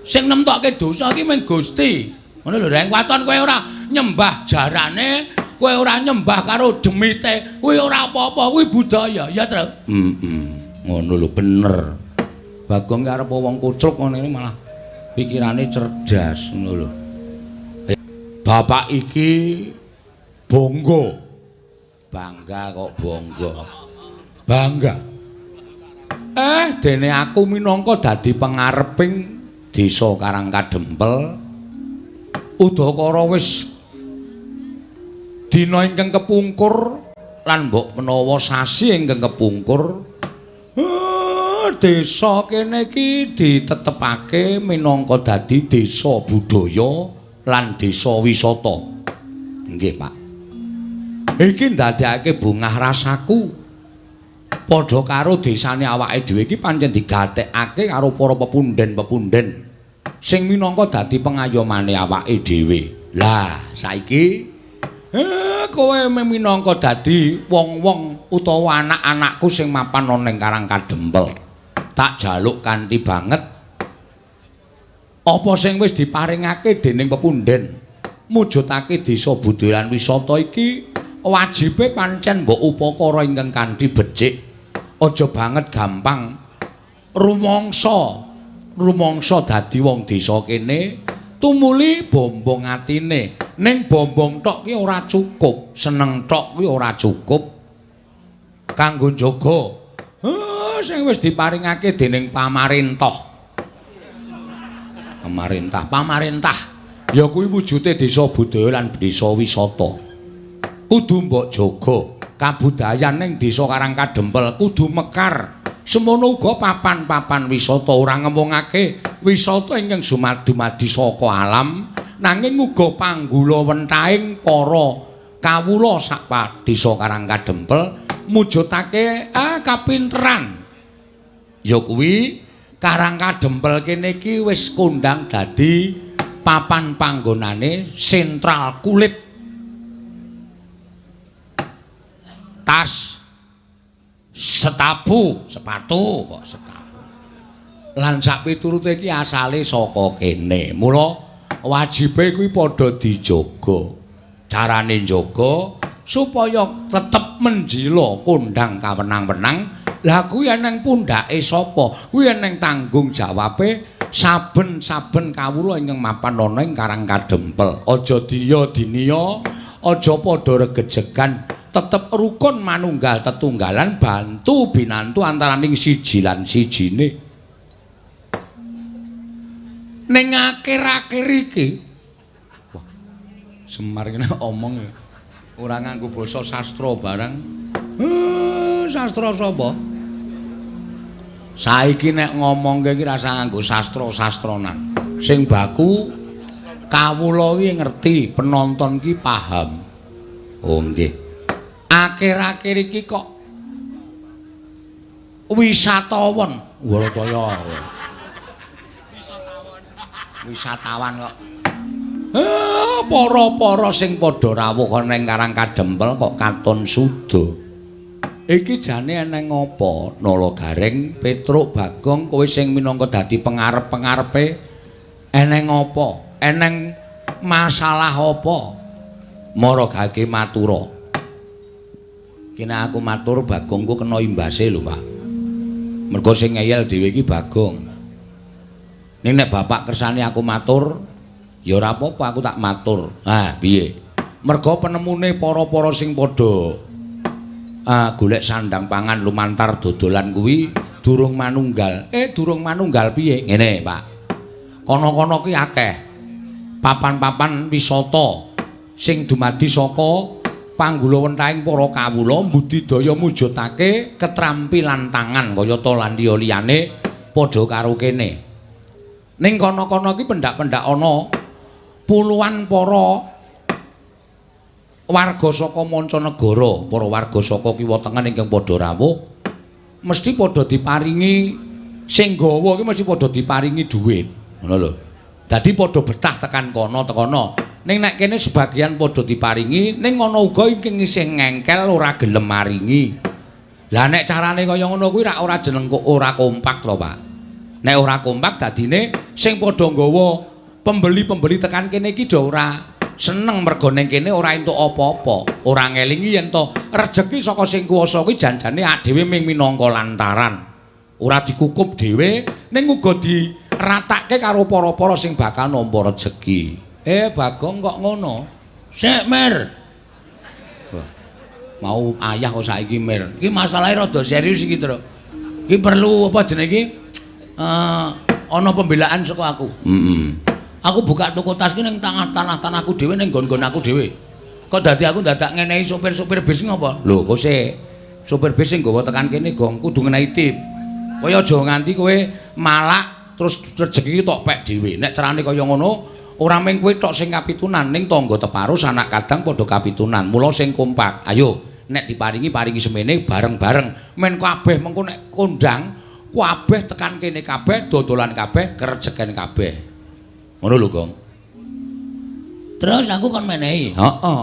Sing nemtokke dosa iki mung Gusti. Ngono lho, Reng. Waton kowe ora nyembah jarane, kowe ora nyembah karo demite, kuwi ora apa-apa, kuwi budaya, ya, Tru? Heeh. Ngono lho, bener. Bagong ki arep wong kucluk ngono iki malah pikirane cerdas ngono lho. Bapak iki bangga. Bangga kok bangga. Bangga. Dene aku minangka dadi pengareping desa Karang Kadempel. Udakara wis dina ingkang kepungkur lan mbok menawa sasi ingkang kepungkur, desa kene iki ditetepake minangka dadi desa budaya lan desa wisata. Nggih, Pak. Iki ndadekake bungah rasaku. Padha karo desane awake dhewe iki pancen digatekake karo para pepunden-pepunden sing minangka dadi pengayomane awake dhewe. Lah, saiki kowe minangka dadi wong-wong utawa anak-anakku sing mapan ana ning Karang Kadempel. Tak jaluk kanthi banget apa sing wis diparingake dening pepunden mujudake desa budaya lan wisata iki wajibe pancen mbok upakara ingkang kanthi becik. Aja banget gampang rumangsa dadi wong desa kene tumuli bombong atine. Ning bombong tok ki ora cukup, seneng tok ki ora cukup kanggo njaga sing wis diparingake dening pamarentah. Pamarentah ya kuwi wujude desa budaya lan desa wisata. Kudu mbok jaga kabudayan ning desa Karang Kadempel kudu mekar. Semono uga papan-papan wisata ora ngemungake wisata ingkang dumadi saka alam, nanging uga panggula wentahing para kawula sak desa Karang Kadempel mujudake kapinteran. Ya kuwi Karang Kadempel kene iki wis kondang dadi papan panggonane sentral kulit, tas, setapu, sepatu kok setapu. Lan sak piturute iki asale saka kene. Mula wajibe kuwi padha dijaga. Carane njaga supaya tetep menjila kondang kawenang-wenang. Lah kuwi eneng pundhake sapa? Kuwi eneng tanggung jawabe saben-saben kawula ingkang mapan ana ing Karang Kadempel. Aja diya diniya, aja padha regejegan. Tetep rukun manunggal tetunggalan bantu binantu antaraning siji lan sijine. Ning akhir-akhir iki, wah, Semar iki omong ora nganggo basa sastra barang. Sastra sapa? Saiki nek ngomongke iki rasa nganggo sastra-sastranan. Sing baku kawula iki ngerti, penonton iki paham. Oh nggih. Akhir-akhir iki kok wisatawan, Warataya. Wisatawan kok. Para-para sing padha rawuh ana ing Karang Kadempel kok katon suda. Iki jane eneng apa? Nala Gareng, Petruk, Bagong, kowe sing minangka dadi pengarep-pengarepe eneng apa? Eneng masalah apa? Mara gage matura. Kene aku matur Bagongku kena imbase lho, Pak. Mergo sing ngeyel dhewe iki Bagong. Ning nek bapak kersane aku matur, ya ora apa-apa aku tak matur. Ah, piye? Mergo penemune para-para sing padha golek sandang pangan lumantar dodolan kuwi durung manunggal. Durung manunggal piye? Ngene, Pak. Kono-kono ki akeh papan-papan wisata sing dumadi saka panggula wentahing para kawula mbudidaya mujudake ketrampilan tangan kayata lan liya-liyane padha karo kene. Ning kono-kono iki pendak-pendak ana puluhan para warga saka mancanegara, para warga saka kiwa tengen ingkang padha rawuh mesti padha diparingi sing gawa iki mesti padha diparingi dhuwit. Ngono lho. Dadi padha betah tekan kono tekono. Ning nek kene sebagian padha diparingi, ning ana uga ingkang isih ngengkel ora gelem maringi. Lah nek carane kaya ngono kuwi rak ora jeneng kok ora kompak to, Pak. Nek ora kompak dadine sing padha nggawa pembeli-pembeli tekan kene iki do ora seneng mergo ning kene ora entuk apa-apa. Ora ngelingi yen to rejeki saka sing kuwasa kuwi janjane awake dhewe ming minangka lantaran. Ora dikukup dhewe ning uga diratake karo para-para sing bakal nampa rejeki. Bagong kok ngono? Sik, Mir. Mau ayah kok saiki, Mir. Iki masalahe rada serius iki, Truk. Iki perlu apa jenenge iki? Ana pembelaan saka aku. Heeh. Aku buka toko tas ki ning tanah-tanahku dhewe, ning nggon-nggon aku dhewe. Kok dadi aku dadak ngenehi sopir-sopir bis ngopo? Lho, kok sik sopir bis sing nggawa tekan kene gong kudu ngenehi tip. Kowe aja nganti kowe malak terus rejeki tok pek dhewe. Nek carane kaya ngono, ora mung kowe tok sing kapitunan, ning tangga teparo sanak kadang padha kapitunan. Mula sing kompak. Ayo, nek diparingi paringi semene bareng-bareng. Men kabeh mengko nek kondang, kabeh tekan kene kabeh, dodolan kabeh, kerejeken kabeh. Ngono lho, Gong. Terus aku kon menehi. Heeh.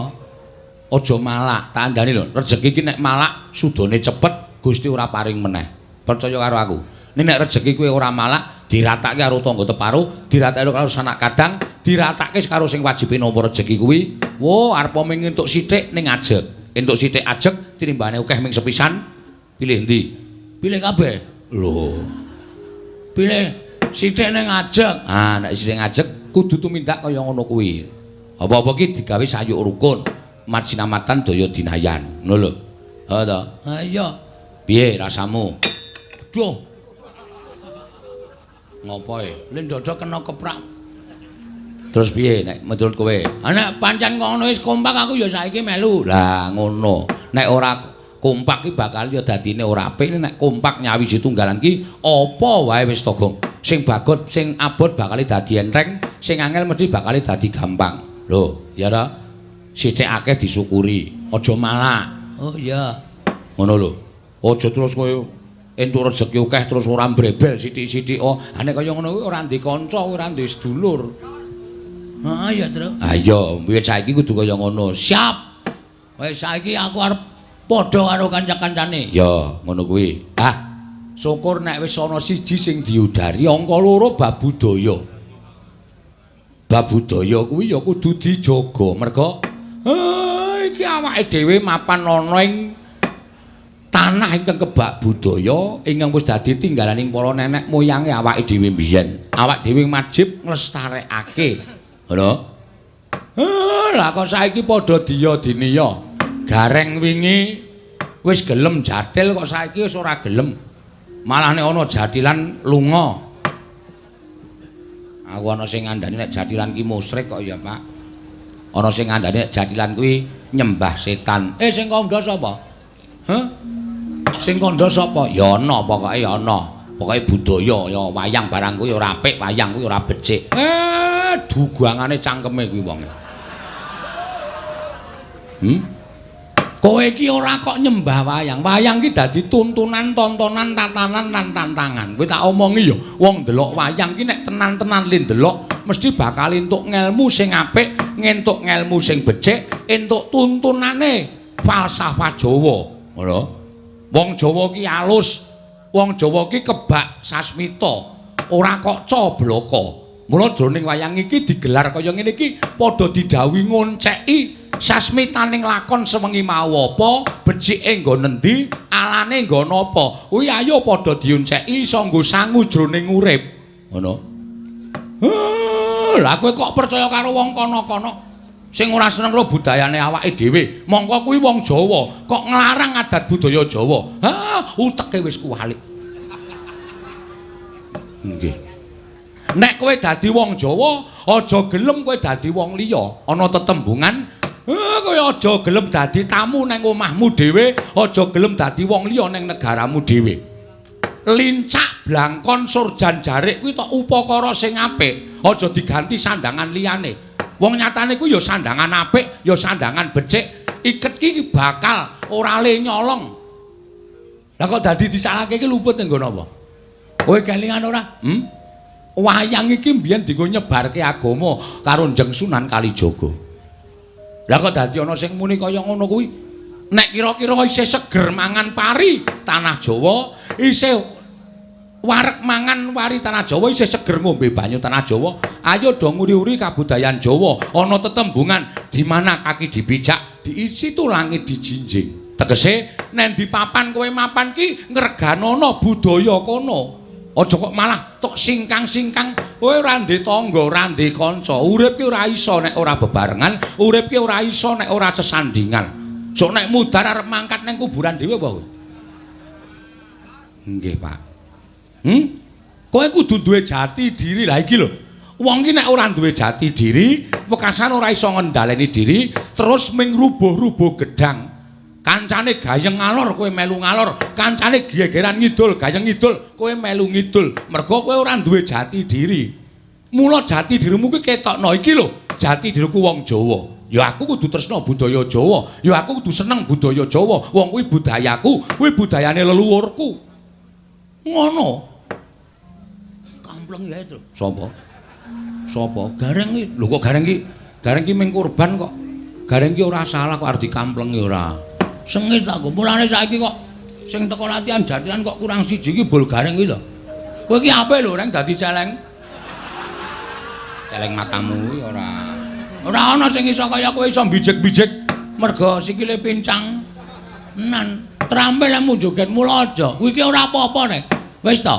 Aja malak, tak kandhani lho. Rejeki iki nek malak sudane cepet, Gusti ora paring meneh. Percaya karo aku. Nek nek rejeki kuwi ora malak, diratake karo tangga teparo, diratake karo sanak kadang, diratake karo sing wajibe nampa rejeki kuwi. Wo, arep mung entuk sithik ning ajeg. Entuk sithik ajeg tinimbane akeh ming sepisan. Pilih endi? Pilih kabeh. Lho. Pilih sithik ning ajeg. Ah, nek sithik ajeg kudu tumindak kaya ngono kuwi. Apa-apa ki digawe sayuk rukun, marjinamatan daya dinayan. Ngono lho. Ha ta? Ha iya. Piye rasamu? Duh. Ngopo e? Lha ndodok kena keprak. Terus piye nek menurut kowe? Ha nek pancen ngono wis kompak aku ya saiki melu. Lah ngono. Nek ora kompak ki bakal ya dadine ora apik. Nek kompak nyawiji tunggalan ki apa wae wis to, Gong. Sing bagot, sing abot bakal dadi enteng, sing angel mesti bakal dadi gampang. Lho, ya ta? Sithik akeh disyukuri, aja malak. Oh iya. Ngono lho. Aja terus kowe entuk rejeki akeh terus ora mbrebel sithik-sithik. Oh, ha nek kaya ngono kuwi ora ndek kanca, ora ndek sedulur. Heeh ya, Truk. Ha iya, wiwit saiki kudu kaya ngono. Siap. Wis saiki aku arep padha karo kanca-kancane. Ya, ngono kuwi. Ah, syukur nek wis ana siji sing diudari, angka loro bab budaya. Bab budaya kuwi ya kudu dijaga. Merga iki awake dhewe mapan ana ing tanah ingkang kebak budaya ingkang wis dadi tinggalaning para nenek moyange awake dhewe mbiyen. Awak dhewe wajib nglestarekake. Ngono. Lah kok saiki padha diya diniya. Gareng wingi wis gelem jathil kok saiki wis ora gelem. Malah nek ana jathilan lunga. Aku ana sing ngandani nek jathilan ki musyrik kok ya, Pak. Ana sing ngandani nek jathilan kuwi nyembah setan. Sing kandha sapa? Hah? Sing kandha sapa? Ya ana, pokoke ya ana. Pokoke budaya ya wayang barang kuwi ora apik, wayang kuwi ora becik. Dugangane cangkeme kuwi wonge. Kowe iki ora kok nyembah wayang. Wayang ki dadi tuntunan, tontonan, tatanan lan tantangan. Kowe tak omongi ya, wong ndelok wayang ki nek tenan-tenan le ndelok mesti bakal entuk ngelmu sing apik, ngentuk ngelmu sing becik, entuk tuntunane falsafah Jawa. Ngono. Wong Jawa ki alus. Wong Jawa ki kebak sasmita, ora kok cobloko. Mula jroning wayang iki digelar kaya ngene iki padha didhawuhi ngonceki sasmitaning lakon sewengi mau apa, becike nggon endi, alane nggon apa. Kuwi ayo padha dionceki iso nggo sangu jroning urip. Ngono. Lah kowe kok percaya karo wong kono-kono sing ora seneng karo budayane awake dhewe. Mongko kuwi wong Jawa, kok nglarang adat budaya Jawa. Ha, uteke wis kuwalik. Nggih. Nek kowe dadi wong Jawa, aja gelem kowe dadi wong liya. Ana tetembungan, kowe aja gelem dadi tamu nang omahmu dhewe, aja gelem dadi wong liya nang negaramu dhewe. Lincak blangkon surjan jarik kuwi tok upakara sing apik, aja diganti sandangan liyane. Wong nyatane kuwi ya sandangan apik, ya sandangan becik. Iket ki bakal ora le nyolong. Lah kok dadi disalahke iki luput ning nggon apa? Kowe kelingan ora? Wayang iki mbiyen dienggo nyebarke agama karo Njeng Sunan Kalijaga. Lah kok dadi ana sing muni kaya ngono kuwi? Nek kira-kira isih seger mangan pari tanah Jawa, isih Wareg mangan wari tanah Jawa isih seger ngombe banyu tanah Jawa. Ayo do nguri-uri kabudayan Jawa. Ana tetembungan di mana kaki dipijak, diisi tu langit dijinjing. Tegese nek di papan kowe mapan ki ngreganana budaya kono. Aja kok malah tok singkang-singkang, kowe ora ndek tangga, ora ndek kanca. Urip ki ora iso nek ora bebarengan, urip ki ora iso nek ora sesandingan. Sok nek mudhar arep mangkat nang kuburan dhewe apa kowe? Nggih, Pak. Kowe kudu duwe jati diri. Lah iki lho. Wong ki nek ora duwe jati diri, wekasan ora iso ngendhaleni diri, terus ming rubuh-rubuh gedang. Kancane gayeng ngalor kowe melu ngalor, kancane gegeran ngidul, gayeng ngidul, kowe melu ngidul. Mergo kowe ora duwe jati diri. Mula jati dirimu ki ketokno iki lho, jati diriku wong Jawa. Ya aku kudu tresna budaya Jawa, ya aku kudu seneng budaya Jawa. Wong kuwi budayaku, kuwi budayane leluhurku. Ngono. Kampleng ya itu. Sapa? Sapa? Gareng iki. Lho kok gareng iki? Gareng iki ming kurban kok. Gareng iki ora salah kok arep dikamplengi ora. Sengit aku. Mulane saiki kok sing teko latihan jatilan kok kurang siji iki bol gareng kuwi to. Kowe iki ape lho reng dadi celeng? Celeng matamu kuwi ora. Ora ana sing iso kaya kowe iso bijik-bijik mergo sikile pincang. Nan, trampil lemu joget mula aja. Kuwi iki ora apa-apa nek. Wis to.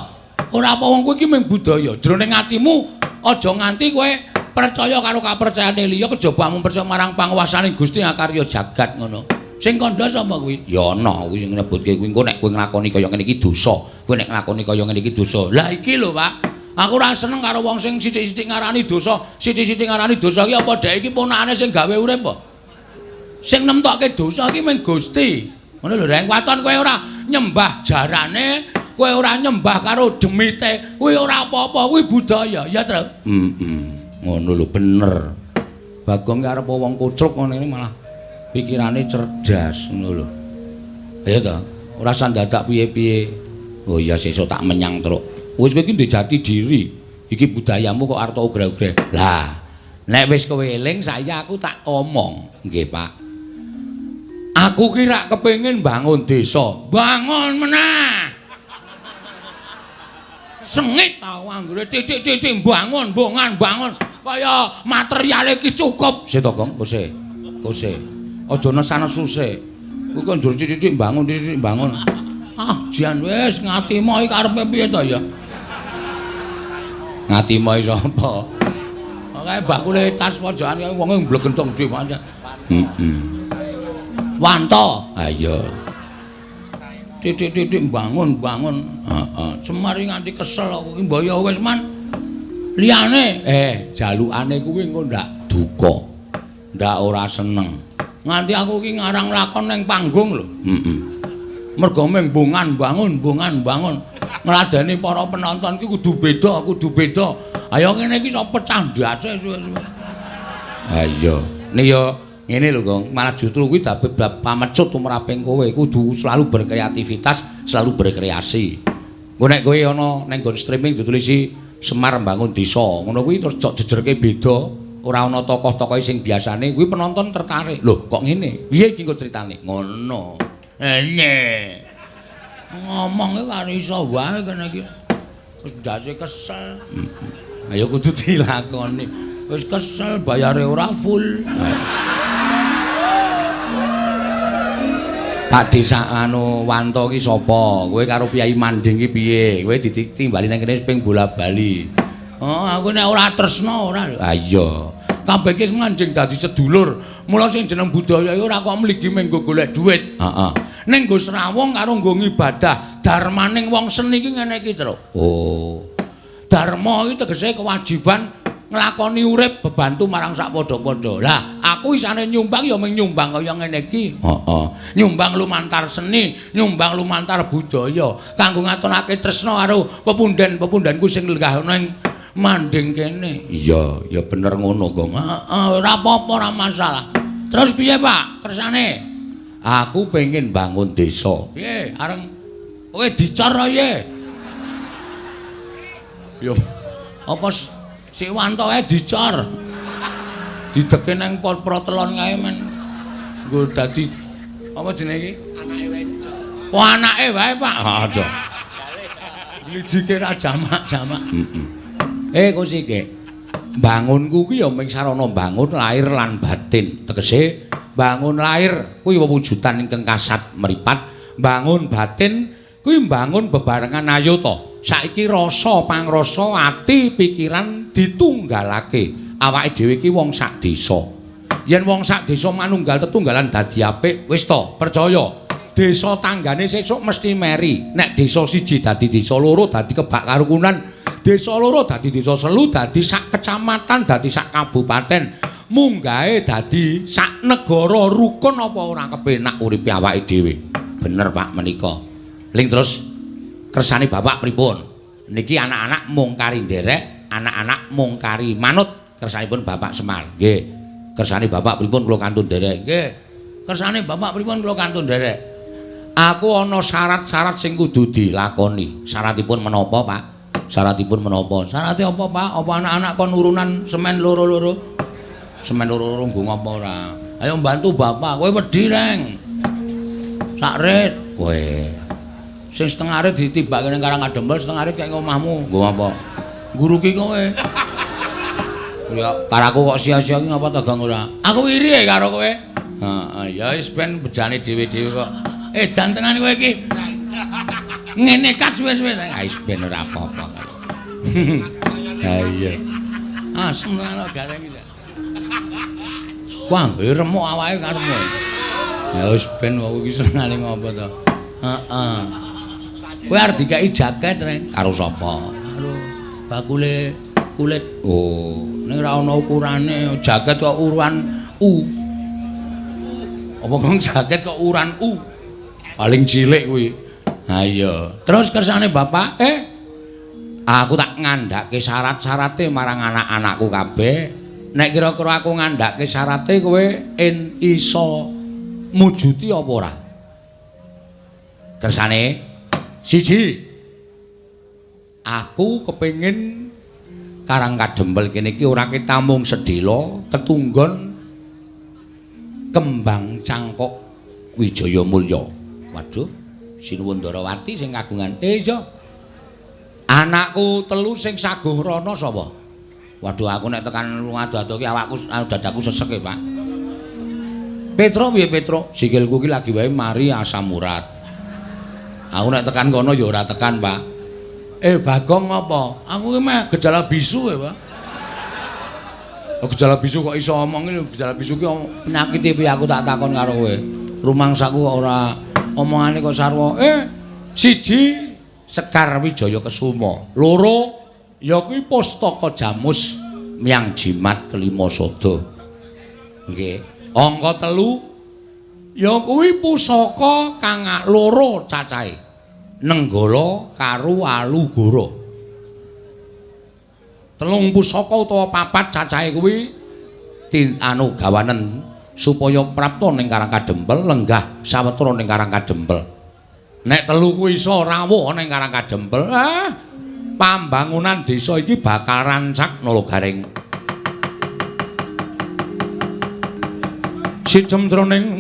Ora apa wong kuwi iki mung budaya. Jroning atimu aja nganti kowe percaya karo kapercayane liya kejaba mung percaya marang panguwasane Gusti akarya jagat ngono. Sing kandha sapa kuwi? Ya ana kuwi sing nyebutke kuwi engko nek kowe nglakoni kaya ngene iki dosa. Kowe nek nglakoni kaya ngene iki dosa. Lah iki lho, Pak. Aku ora seneng karo wong sing sithik-sithik ngarani dosa, sithik-sithik ngarani dosa iki apa dhek iki ponakane sing gawe urip apa? Sing nemtokke dosa iki mung Gusti. Ngono lho, Reng. Waton kowe ora nyembah jarane, kowe ora nyembah karo demite, kuwi ora apa-apa, kuwi budaya, ya, Tru? Heeh. Ngono lho, bener. Bagong ki arep wong kocluk ngono iki malah pikirane cerdas ngono lho. Ayo ta, ora usah dadak piye-piye. Oh iya sesuk tak menyang truk. Wis kowe iki ndek jati diri. Iki budayamu kok arep ogre-ogre. Lah, nek wis kowe eling saya aku tak omong. Nggih, Pak. Aku ki rak kepengin bangun desa. Bangun meneh. Sengit tau anggere titik-titik bangun, bongan, bangun. Kaya materiale iki cukup. Sik to, Gong, kose. Kose. Aja nesan-nesu sik. Kuwi kok njur titik-titik bangun, titik-titik bangun. Ah, jan wis ngatimo iki karepe piye to ya? Ngatimo iki sapa? Kae bakule tas pojokan kae wonge mblegentong dhewe pancen. Heeh. Wanto. Ha iya. Titik-titik bangun, bangun. Heeh. Semar iki nganti kesel aku iki mbaya wis man. Liyane, jalukane kuwi engko ndak duka. Ndak ora seneng. Nganti aku iki ngarang lakon ning panggung lho. Heeh. Mergo mung bongan bangun, bongan bangun. Ngladeni para penonton iki kudu beda, kudu beda. Ayo ngene iki iso pecah ndase suwe-suwe. Ha iya. Nek ya ngene lho, Gong. Malah justru kuwi dadi pamecut tumraping kowe. Kudu selalu berkreativitas, selalu berkreasi. Engko nek kowe ana ning nggon streaming ditulisi Semar Mbangun Desa, ngono kuwi terus jok jejerke beda, ora ana tokoh-tokohe sing biasane, kuwi penonton tertarik. Lho, kok ngene? Piye iki engko critane? Ngono. Ene. Ngomong iki karo iso wae kene iki. Wis ndase kesel. Ayo kudu dilakoni. Wis kesel bayare ora full. Pak Desa anu Wanto ki sapa? Kowe karo Kyai Manding ki piye? Kowe ditimbali nang kene ping bola-bali. Oh, aku nek ora tresna ora. Ha iya. Kabeh ki manjing dadi sedulur. Mula sing jeneng budaya iki ora kok mligi mung nggo golek dhuwit. Heeh. Ning nggo srawung karo nggo ngibadah. Darmaning wong seni ki ngene iki, Truk. Oh. Dharma iki tegese kewajiban nglakoni urip bebantu marang sak padha-padha. Lah, aku isane nyumbang ya mung nyumbang kaya ngene iki. Heeh. Nyumbang lumantar seni, nyumbang lumantar budaya kanggo ngatonake tresna karo pepunden-pepundenku sing lenggah ana ing manding kene. Iya, ya bener ngono, Gong. Heeh, ora apa-apa, ora masalah. Terus piye, Pak? Kersane? Aku pengen bangun desa. Piye? Areng kowe dicor piye? Yo. Apa si Wanto ae dicor. Dideke nang protelon kae men. Nggo dadi apa jenenge iki? Anake wae dicor. Oh, anake wae, Pak. Ha, aja. Glidike ra jamak-jamak. Heeh. Kosike. Bangunku ki ya mung sarana bangun lahir lan batin. Tegese bangun lahir kuwi wewujudan ingkang kasat mripat, bangun batin kuwi mbangun bebarengan ayo to. Saiki rasa pangrasa ati pikiran ditunggalake. Awake dhewe iki wong sak desa. Yen wong sak desa manunggal tetunggalan dadi apik, wis to, percaya. Desa tanggane sesuk mesti meri. Nek desa siji dadi desa loro dadi kebak karukunan, desa loro dadi desa selu dadi sak kecamatan dadi sak kabupaten, munggahe dadi sak negara rukun apa ora kepenak uripe awake dhewe. Bener Pak menika. Ling terus kersane Bapak pripun? Niki anak-anak mung kari nderek, anak-anak mung kari manut kersanipun Bapak Semar. Nggih. Kersane Bapak pripun kula kantun nderek? Nggih. Kersane Bapak pripun kula kantun nderek? Aku ana syarat-syarat sing kudu dilakoni. Syaratipun menapa, Pak? Syaratipun menapa? Syarate apa, Pak? Apa anak-anak kon urunan semen loro-loro? Semen loro-loro nggo ngapa ora? Ayo mbantu bapak, kowe wedi, Reng. Sak rit. Kowe. Sing setengah rit ditibake ning Karang Kadempel, setengah rit kaya omahmu. Nggo apa? Nguruki kowe. Ya karaku kok sia-sia ki ngapa ta, Gang ora? Aku iri karo kowe. Heeh, ya wis ben bejane dhewe-dhewe kok. Edan tenan kowe iki. Ngene kat suwe-suwe. Ah wis ben ora apa-apa. Ha iya. Asem tenan gareng iki. Wah, remuk awake karepmu. Ya wis ben wong iki senengane ngopo to. Heeh. Kowe arep dikeki jaket, Reng. Karo sapa? Karo bakule kulit. Oh, ning ora ana ukurane, jaket kok ukuran U. Apa kok jaket kok ukuran U? Paling cilik kuwi. Ha iya. Terus kersane bapak, aku tak ngandhake syarat-syarate marang anak-anakku kabeh. Nek kira-kira aku ngandhake syarate kowe en iso mujuti apa ora? Kersane siji. Aku kepengin Karang Kadempel kene iki ora ketamung sedhela ketunggon kembang cangkok Wijaya Mulya. Waduh, Sinuwun Ndarawati sing kagungan. Iya. Anakku telu sing saguh rono sapa? Waduh, aku nek tekan ado-ado ki awakku dadaku sesek e, Pak. Petro piye Petro? Sikilku ki lagi wae mari asam urat. Aku nek tekan kono ya ora tekan, Pak. Bagong apa? Aku ki meh gejala bisu ya, Pak. Oh, gejala bisu kok iso omong iki, gejala bisu ki penyakit piye aku tak takon karo kowe. Rumangsaku kok ora omongane kok sarwa. Siji Sekar Wijaya Kesuma, loro ya kuwi Pustaka Jamus Myang Jimat Kelima Sada. Nggih. Angka telu ya kuwi pusaka kang loro cacahe. Nenggala karo Alugoro. Telung pusaka utawa papat cacahe kuwi anu gawanen supaya prapta ning Karang Kadempel, lenggah sawetara ning Karang Kadempel. Nek telu kuwi iso rawuh ning Karang Kadempel, pambangunan desa iki bakal rancak Nala Gareng. Sijem jroning